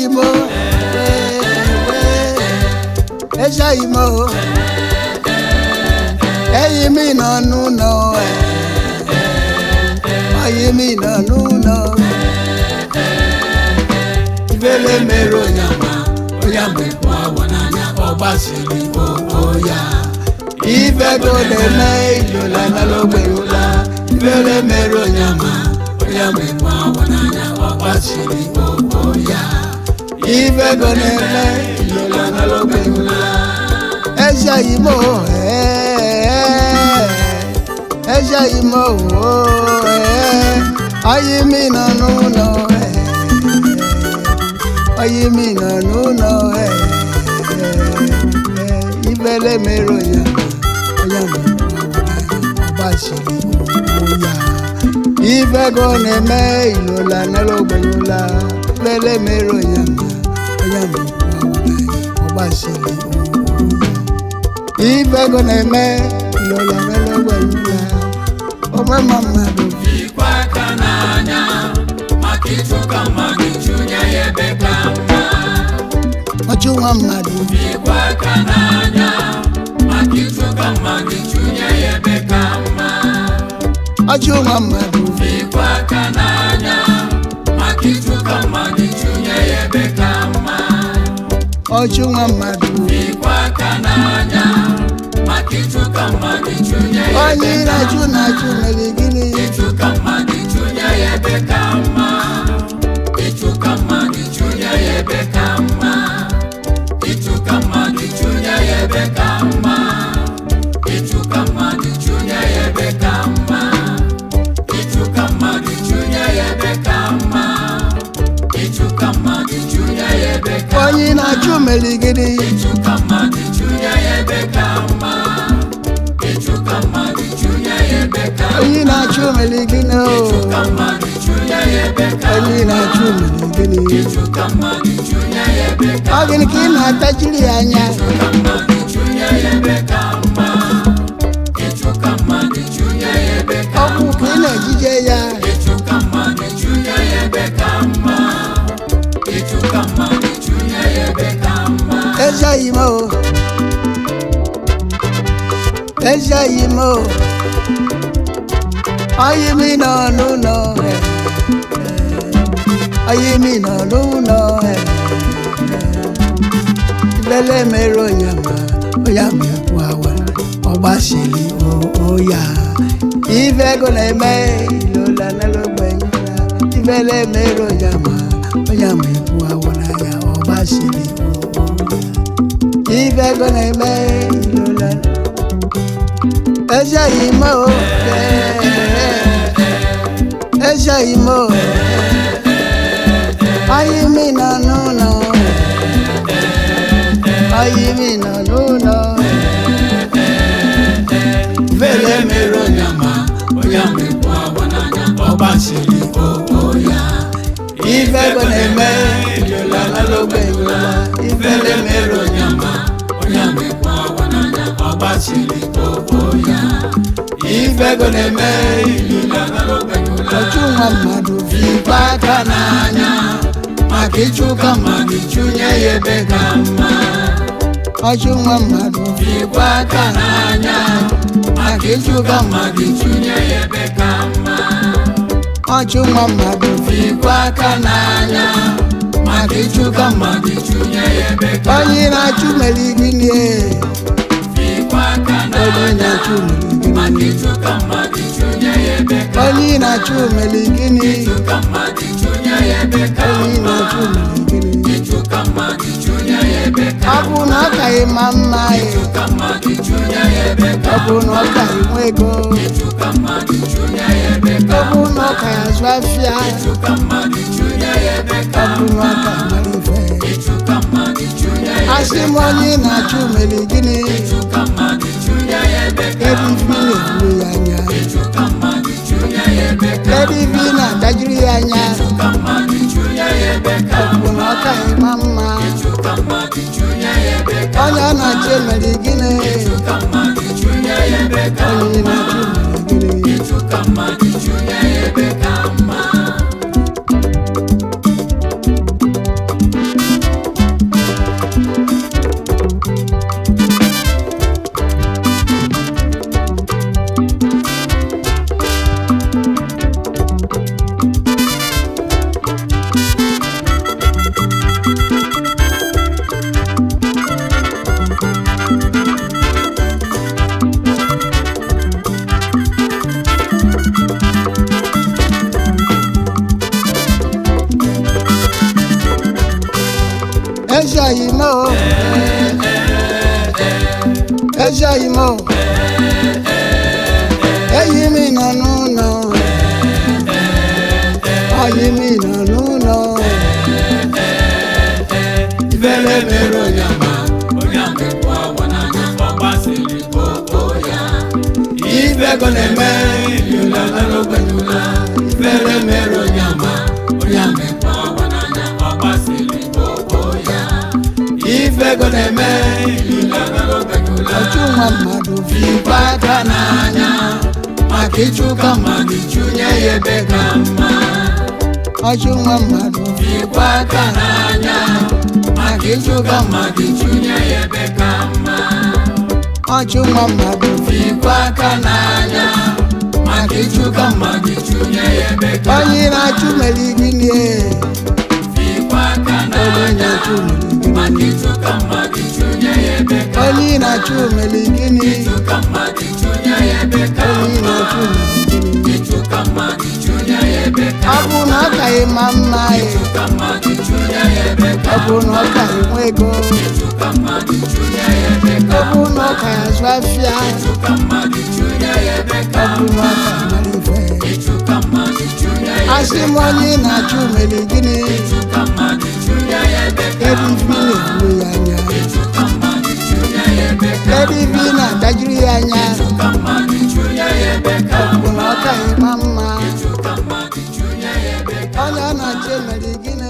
Imo, Eze Imo, eyi mi nọ n'ụlọ, oyi mi nọ n'ụlọ. Ifele mere onye ama, onye ama ekwu awọ n'anya, ọ gbasiri okpo ya. Ife go na-eme ilola n'alogbe ụla. Ifele mere onye ama, onye ama ekwu awọ n'anya, ọ gbasiri okpo ya. Ife go na-eme ilola n'alogbe ụla. Eze Imo, Eze Imo, oyi mi nọ n'ụlọ, oyi mi nọ n'ụlọ. Ifele mere onye ama, onye ama ekwu awọ n'anya, ọ gbasiri okpo ya. Ife go na-eme ilola n'alogbe ụla. Ifele mere onye ama, onye ama ekwu awọ n'anya, ọ gbasiri okpo ya. Ife go na-eme ilola n'alogbe ụla. Ome mma mmadụ. Ikwe aka n'anya maka ịchụka mmadụ chụnye ya ebe ka mma. Ọchụ nwa mmadụ. Ikwe aka n'anya maka ịchụka mmadụ chụnye ya ebe ka mma. Ọchụ nwa mmadụ. Ikwe aka n'anya maka ịchụka mmadụ chụnye ya ebe ka mma. Ọchụ nwa mmadụ. Ikwe aka n'anya maka ịchụka mmadụ chụnye ya Onye ebe ka na-achụ mma. na-achụ mere gịnị? Ịchụka mmadụ chụnye ya ebe ka mma. Ịchụka mmadụ chụnye ya ebe ka mma. Ịchụka mmadụ chụnye ya ebe ka mma. Ịchụka mmadụ chụnye ya ebe ka mma. Ịchụka mmadụ chụnye ya ebe ka mma. Ịchụka mmadụ chụnye ya ebe ka Onye na-achụ mere gịnị? Ịchụka mmadụ chụnye ya ebe ka mma. Ịchụka mmadụ chụnye ya ebe ka Onye na-achụ mere gịnị o? Ịchụka mmadụ chụnye ya ebe ka Onye na-achụ mere gịnị? Ịchụka mmadụ chụnye ya ebe ka Ọ gịnị ka ị na-atachiri ya anya? Ịchụka mmadụ chụnye ya ebe ka mma. Ịchụka mmadụ chụnye ya ebe ka Ọgwụ ka ị na-ejije ya. Ịchụka mmadụ chụnye ya ebe ka mma. Ịchụka mmadụ chụnye ya ebe ka mma. Eze Imo, Eze Imo, oyi mi nọ n'ụlọ, oyi mi nọ n'ụlọ. Ilele mere onye ma onye ama ekwu awa, ọ gbasiri oya. Ife ego na-eme ilola n'alogbe ụla. Ifele mere onye ama, onye ama ekwu awa n'anya, ọ gbasiri oya. Ife ego na-eme ilola. Eze Imo, Eze Imo, oyi mi nọ n'ụlọ, oyi mi nọ n'ụlọ. Ifele mere onye ama, onye ama ekwu awọ n'anya, ọ gbasiri okpo ya. Ife ego na-eme ilola n'alogbe ụla. Ifele mere onye ama, onye ama ekwu awọ n'anya, ọ gbasiri okpo ya. Ife ego na-eme ilola n'alogbe ụla. Ọchụ nwa mmadụ. Ikwe aka n'anya maka ịchụka mmadụ chụnye ya ebe ka mma. Ọchụ nwa mmadụ. Ikwe aka n'anya maka ịchụka mmadụ chụnye ya ebe ka mma. Ọchụ nwa mmadụ. Ikwe aka n'anya maka ịchụka mmadụ chụnye ya ebe ka Onye na-achụ mere gịnị? Ikwe aka Onye n'anya na-achụ mere maka gịnị? ịchụka mmadụ chụnye ya ebe ka Onye na-achụ mere gịnị? Ịchụka mmadụ chụnye ya ebe ka Onye na-achụ mere gịnị? Ịchụka mmadụ chụnye ya ebe ka Ọ bụ na ọ kaghị ma mma e, Ịchụka mmadụ chụnye ya ebe ka ọ bụ na ọ kaghị nwe ego, Ịchụka mmadụ chụnye ya ebe ọ ka bụ na ọ kaghị azụ afịa, Ịchụka mmadụ chụnye ya ebe ọ ka bụ na ọ kaghị mara ife. Ịchụka mmadụ chụnye ya Asị m onye na-achụ mere gịnị? Ịchụka mmadụ chụnye ya ebe ka Kedu ife ị na-eburu ya anya? Ịchụka mmadụ chụnye ya ebe ka Kedu ife ị na-adajiri ya anya? Ịchụka mmadụ chụnye ya ebe ka Ọ bụ na ọ kaghị ma mma. Ịchụka mmadụ chụnye ya ebe ka Onye ọ na-achụ mere gịnị? Ịchụka mmadụ chụnye ya ebe ka Onye na-achụ mere gịnị? Ịchụka mmadụ chụnye ya ebe ka mma. Ezi oyi m o. Eyi m nọ n'ụlọ, oyi m nọ n'ụlọ. Ifele mere onye ama, onye amịkwu awọ n'anya, ọgbasiri kpokpo ya. Ife ego na-eme ilula n'ogbenyula. Ifele mere onye ama, onye amịkwu awọ n'anya, ọgbasiri kpokpo ya. Ife ego na-eme ilula n'ogbenyula. Ọchụ nwa mmadụ Fikwa aka n'anya, maka ịchụka mmadụ chụnye ya ebe ka mma. Ọchụ nwa mmadụ Fikwa aka n'anya, maka ịchụka mmadụ chụnye ya ebe ka mma. Ọchụ nwa mmadụ Fikwa aka n'anya, maka ịchụka mmadụ chụnye ya ebe ka onye na-achụ mere gịnị? Fikwa aka Onye n'anya, na-achụ mere gịnị? maka ịchụka mmadụ chụnye ya ebe ka Onye na-achụ mere gịnị? Ịchụka mmadụ chụnye ya ebe ka Onye na-achụ mere gịnị? Ịchụka mmadụ chụnye ya ebe ka Ọ bụ na ọ kaghị ma mma e, Ịchụka mmadụ chụnye ya ebe ka ọ bụ na ọ kaghị nwe ego, Ịchụka mmadụ chụnye ya ebe ka ọ bụ na ọ kaghị azụ afịa, Ịchụka mmadụ chụnye ya ebe ka ọ bụ na ọ kaghị mara ife. Ịchụka mmadụ chụnye ya Asị m onye na-achụ mere gịnị? Ịchụka mmadụ chụnye ya ebe ka Kedu ife ị na-eburu ya anya? Ịchụka mmadụ chụnye ya ebe ka Kedu ife ị na-adajiri ya anya? Ịchụka mmadụ chụnye ya ebe ka Ọ bụ na ọ kaghị ma mma. Ịchụka mmadụ chụnye ya ebe ka Onye ọ na-achụ mere gịnị?